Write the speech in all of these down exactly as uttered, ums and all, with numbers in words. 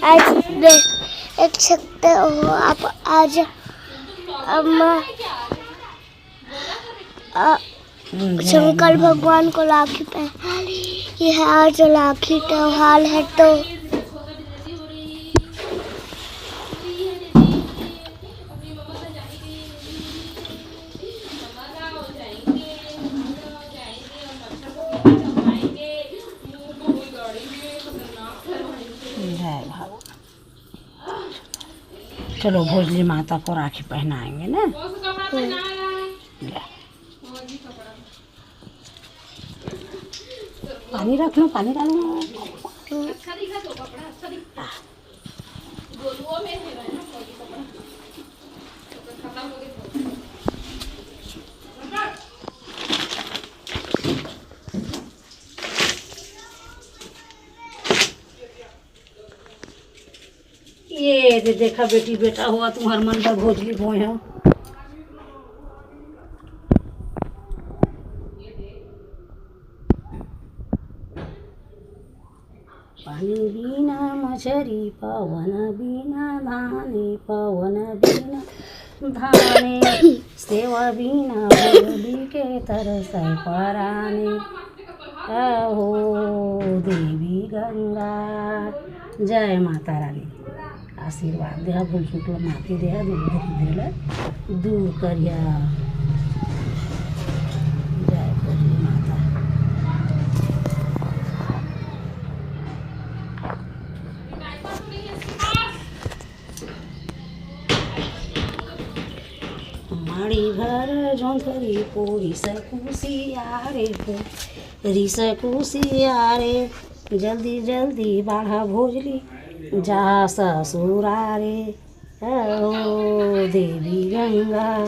आज दे-, देख सकते हो आप, आज अम्मा, अ, शंकर भगवान को राखी पहना रही है। आज राखी त्योहार है तो जय भगवान। चलो, भोजली माता को राखी पहनाएंगे ना। ले। पानी रख लो, पानी डालो। ये दे, देखा बेटी, बेटा हुआ तुम्हार मन बर भोजली बोए हो। पानी बिना मछरी, पवन बिना धाने, पवन बिना धाने, सेवा बिना भोजली के तरसै पराने। अहो देवी गंगा। जय माता रानी। आशीर्वाद देहा, भूल चूक ल माफी देहा, दुख दरिद्र ल दूर करिहा। जय भोजली माता। माड़ी भर जोंधरी पोरिस कुसियारे, पोरिस कुसियारे, जल्दी जल्दी बाढ़ा भोजली जा ससुरारे। ओ देवी गंगा,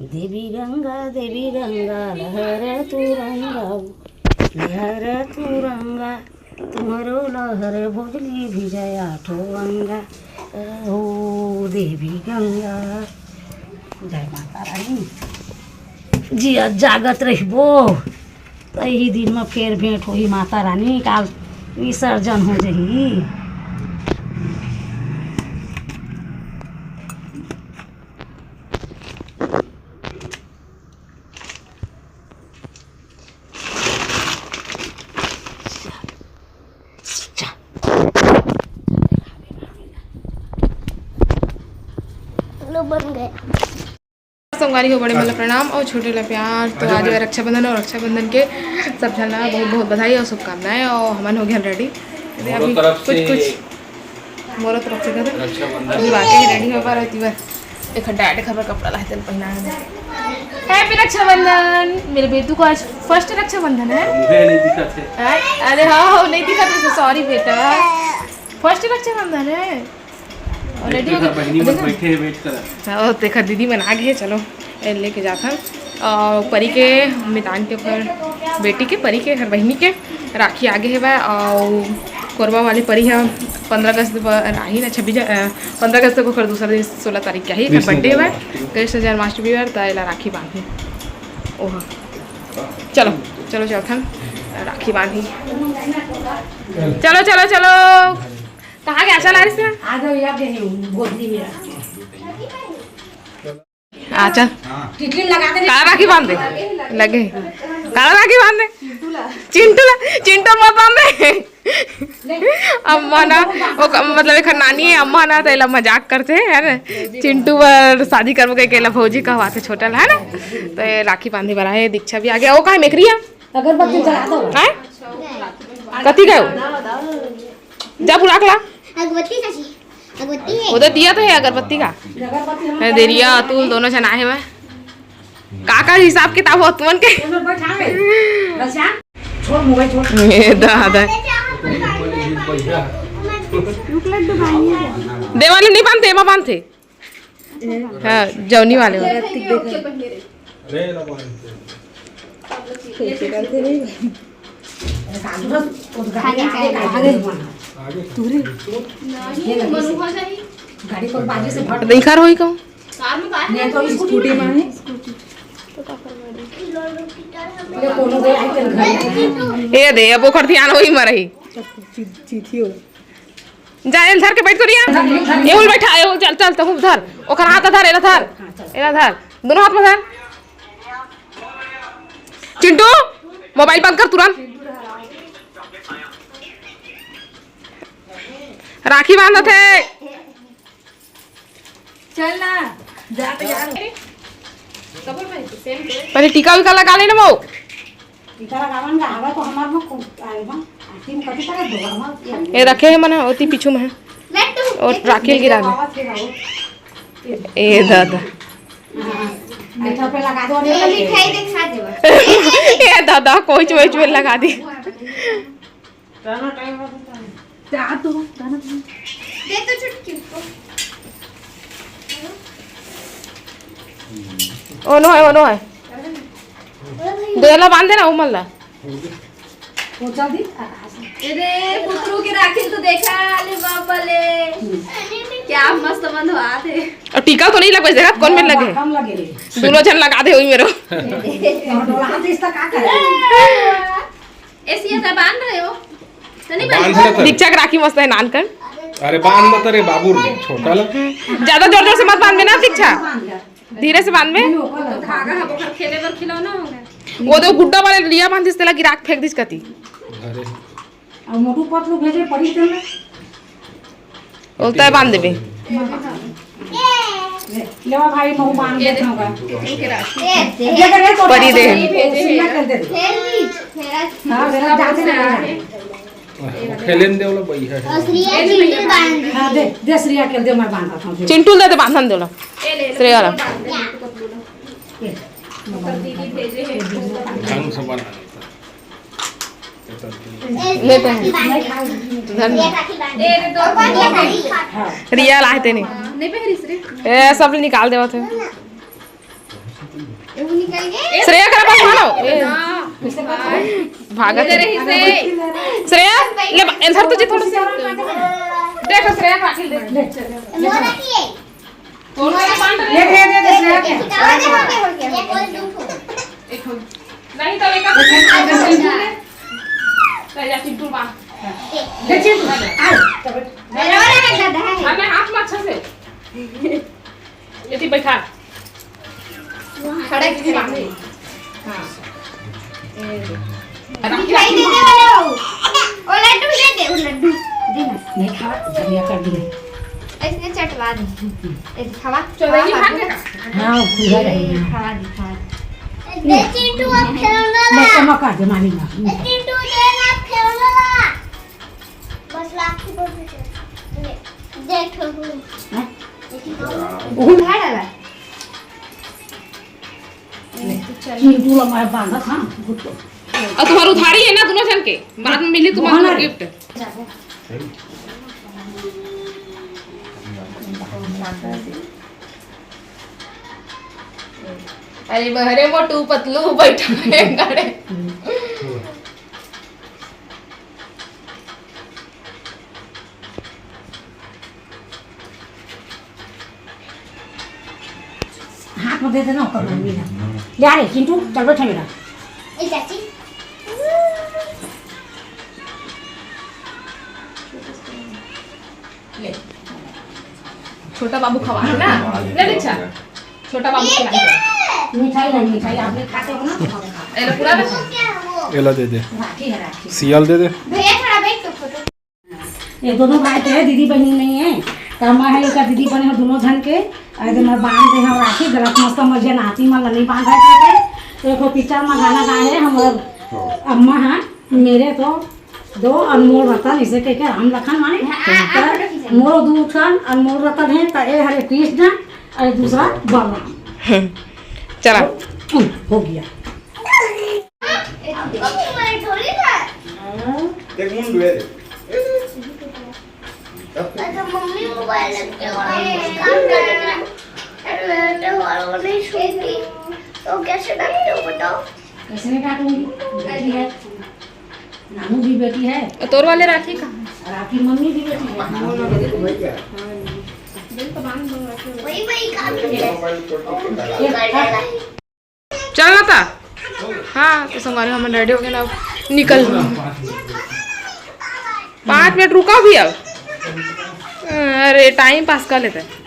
देवी गंगा, देवी गंगा, लहर तुरंगा, लहर तुरंगा, तुम्हरो लहर भोजली भिजय आठो अंगा। ओ देवी गंगा। जय माता रानी। जिया जागत रहिबो, त इही दिन म फेर भेंट होही माता रानी, काल विसर्जन हो जही। लो, बन गए। संगवारी हो, बड़े मन ला प्रणाम और छोटे ला प्यार। तो आज रक्षाबंधन और रक्षाबंधन के सब झन ला बहुत बहुत बधाई और शुभकामनाएं। और हमन हो गए ready। अभी कुछ कुछ मोरो तरफ से कर। रक्षाबंधन। अभी बाकी ready हो पा रही थी बस। एक डैड खबर कपड़ा लाए तेल पहना है। Happy रक्षाबंधन। मेरे बेटू को आज first रक्षाबंधन है। मुझे नहीं दिखा थे। हाँ? अरे हाँ, हाँ, नहीं दिखा थे, sorry बेटा। First रक्षाबंधन है। और ready हो गए। बहिनी मन बैठे हैं, wait करा। हाँ, देखा दीदी मन आ गए, चलो। ए, लेके जाथन। और परी के, मितान के ओकर बेटी के, परी के, हर बहिनी के राखी आगे हेवय। और कोरबा वाली परी ह पंद्रह अगस्त बर आही ना, छब्बीस ज-, अ, पंद्रह अगस्त को कर दूसरा दिन, सोलह तारीख के ही एकर birthday हेवय, कृष्ण जन्माष्टमी बर, त एला राखी बांधी। ओह, चलो, चलो, चलथन, राखी बांधी। चलो, चलो, चलो। कहाँ गया? चल, आरिस ना। आ जाओ, यहाँ पे नहीं, गोदली में रख के। अच्छा। टिकली लगा दे। काला राखी बांध दे। लगे। काला राखी बांध दे। चिंटू ला, चिंटू ला मत बांध दे। अम्मा ना, वो क-, मतलब, एक नानी है, अम्मा ना, तो एला मजाक करते हैं, है ना? चिंटू बर शादी करबो के, केला भौजी कहवाते छोटा ला, है ना? तो ये राखी बांधे बर आए, दीक्षा भी आ गया। वो कहाँ है, मेकरी है? अगरबत्ती जला दो। हैं? कथी गयो? जा बुला के ला। अगरबत्ती चाची, अगरबत्ती है। उधर दिया तो है अगरबत्ती का। अगरबत्ती हम है, देरिया, अतुल दोनों जना है। मैं का का हिसाब किताब हो तुमन के? उधर बैठा है। बस जा। छोड़ मोबाइल छोड़। ए दादा। देवाली नहीं बांधते, एमा बांधते। हाँ, जौनी वाले हो। गाड़ी पर बाजू से फट। इखर होई कहूँ। स्कूटी में है। ए दे, अब ओकर ध्यान वही में रही। जा, एल धर के बैठ तो रिया। एहुल बैठा, एहुल चल, चल, तहु धर। ओकर हाथ धर, एला धर। एला धर। दोनों हाथ में धर। चिंटू, मोबाइल बंद कर तुरंत। राखी बांधत हे। चल ना, जा तो यार। पहले टीका वीका लगा लेना वो। टीका लगावन का आवा तो हमार में खूब आए बा। आखिर में कथी करे दो हमार ये। ए रखे है मना ओती पीछू में है। लड्डू, और एक राखी गिरा दे। आवा फिर आओ। ए दादा। हाँ, मीठा पे लगा दो और ये ये मिठाई दिखा दे बस। ए दादा, कोई चोई चोई लगा दी। जा तू, गाना सुन। दे तो छुटकी को। ओ नो है, ओ नो है। देला बांध देना उमल ला। पहुंचा दी। ए रे, पुतरू के राखी तो देखा ले बाबा ले। क्या मस्त बंधवा थे। और टीका तो नहीं लगवा, देखा कौन में लगे? कम लगे रे। दोनों जन लगा दे वही मेरो। और डोला हाथ इस तक आ करे। ऐसी ऐसा बांध रहे हो? तो नहीं बांध बांध रहे। दीक्षा के राखी मस्त है नानकन। अरे बांध मत रे बाबू रे, छोटा ला। ज्यादा जोर जोर से मत बांध में ना दीक्षा, धीरे से बांध में। तो धागा है, ओकर खेले बर खिलौना होगा। वो दो गुड्डा वाले लिया बांध दिस, तेला गिरा के फेंक दिस कती। अरे। अब मोटू पतलू भेजे पड़ी तेला। उल्टा बांध देबे। ले, लेवा भाई, महू बांध देत हूँ का। परी दे। सिला कर दे दे। हाँ, जरा जाते ना। खेलेन देवला भैया है। हाँ, दे, दे श्रेया के दे, मैं बांधता हूँ। चिंटू दे दे, बांधन देवला। श्रेया ला। ढंग से बना लेता। लेते हैं। धन्य। रिया लाए तेने। ए, सब निकाल देवा थे। श्रेया करा पास मानो। ए, भागत है। श्रेया, ले बा-, इधर तो जी थोड़ा सा। देखो श्रेया का आखिर देख। ले, ले, ले। दे, दे, दे, श्रेया के। नहीं तो एक ले चिंटू, आ। हमें हाथ में अच्छा से। ये बैठा। खड़ा की बात है। हाँ। मिठाई दे दे वाले हो। ओ लड्डू दे दे, ओ लड्डू। दे ना। नहीं खावा, धनिया कर दी। ऐसे चटवा दे। ऐसे खावा। चलो, ये खा के। हाँ, पूरा रहेगा। खावा दे, खावा दे। दे चिंटू, अब खिलौना ला। मैं चमका दे, मानी ना। ए, चिंटू, दे ना, अब खिलौना ला। बस लाठी बोल दे। देख, हाँ? चिंटू ला मैं बांधत, हाँ, गुड। और तुम्हारा उधारी है ना दोनों जन के, बाद में मिली तुम्हारा गिफ्ट। अरे बहरे मोटू पतलू बैठा है गाड़े। हाथ में दे देना ओकर मम्मी ला। ले आ रे चिंटू, चल बैठ मेरा। ए चाची। ले। छोटा बाबू खवा है ना? ले दीक्षा। छोटा बाबू खिला। मिठाई नहीं, मिठाई आप नहीं खाते हो ना, तो हम खाते हैं। एला पूरा ना। एला दे दे। राखी है, राखी। सियाल दे दे। भैया थोड़ा बैठ तो फोटो। ये दोनों भाई थे, दीदी बहनी नहीं है, तो मैं है इनका दीदी बने हो दोनों जन के। आज मैं बांध दे हम राखी, गलत मस्त मर्जी नाती मन नहीं बांध रहे थे। तो एक पिक्चर में गाना गाए हैं हम, अम्मा हाँ मेरे तो दो अनमोल रतन, इसे कह के राम लखन माने। हाँ, तो आप फोटो खींचो। मोर दू ठन अनमोल रतन है, तो ए हरे कृष्ण और दूसरा बलराम। चला। हम्म, हो गया। देख मुंडू है। अच्छा, मम्मी मोबाइल लेके और काम करेगा। अरे, तो वाला नहीं सुनती, तो कैसे करते हो बताओ? कैसे नहीं काटूंगी? बेटी है, नानू भी बेटी है। और तोर वाले राखी कहाँ है? राखी मम्मी भी बेटी है। बिल तो बांध दो, रखे हुए। वही, वही काम है। ये, ये, चल ना ता। हाँ, तो संगवारी, हमन रेडी हो गए ना, अब निकल। पाँच मिनट रुका भी अब। अरे, टाइम पास कर लेते हैं।